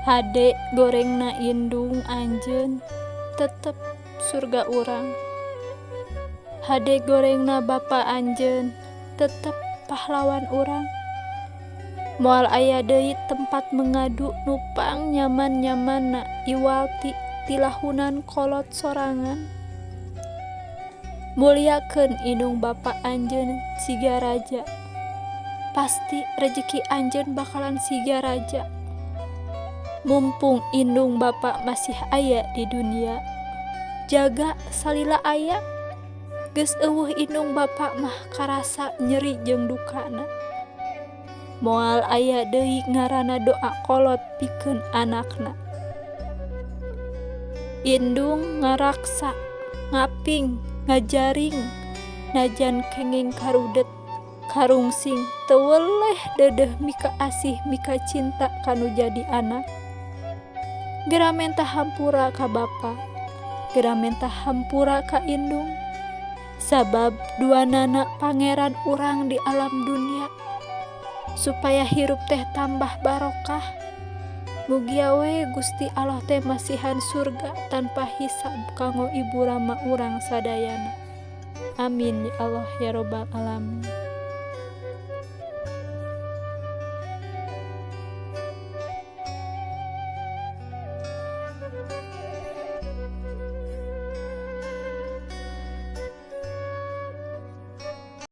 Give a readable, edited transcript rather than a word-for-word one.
Hade gorengna indung anjeun tetep surga urang. Hade gorengna bapa anjeun tetep pahlawan urang. Moal aya deui tempat mengadu nu pang nyaman-nyamanna iwal ti tilahunan kolot sorangan. Muliakeun indung bapa anjeun siga raja. Pasti rejeki anjeun bakalan siga raja. Mumpung indung bapa masih aya di dunia, jaga salila aya. Geus euweuh indung bapa mah karasa nyeri jeung dukana. Moal aya deui ngaranna doa kolot pikeun anakna. Indung ngaraksa, ngaping, ngajaring, najan kenging karudet, karungsing, teu weleh deudeuh mika asih mika cinta kanu jadi anak. Gera menta hampura ka bapa, gera menta hampura ka indung. Sabab duanana pangeran urang di alam dunia, supaya hirup teh tambah barokah. Mugia we Gusti Allah teh masihan surga tanpa hisab kanggo ibu rama urang sadayana. Amin ya Allah ya robbal alamin.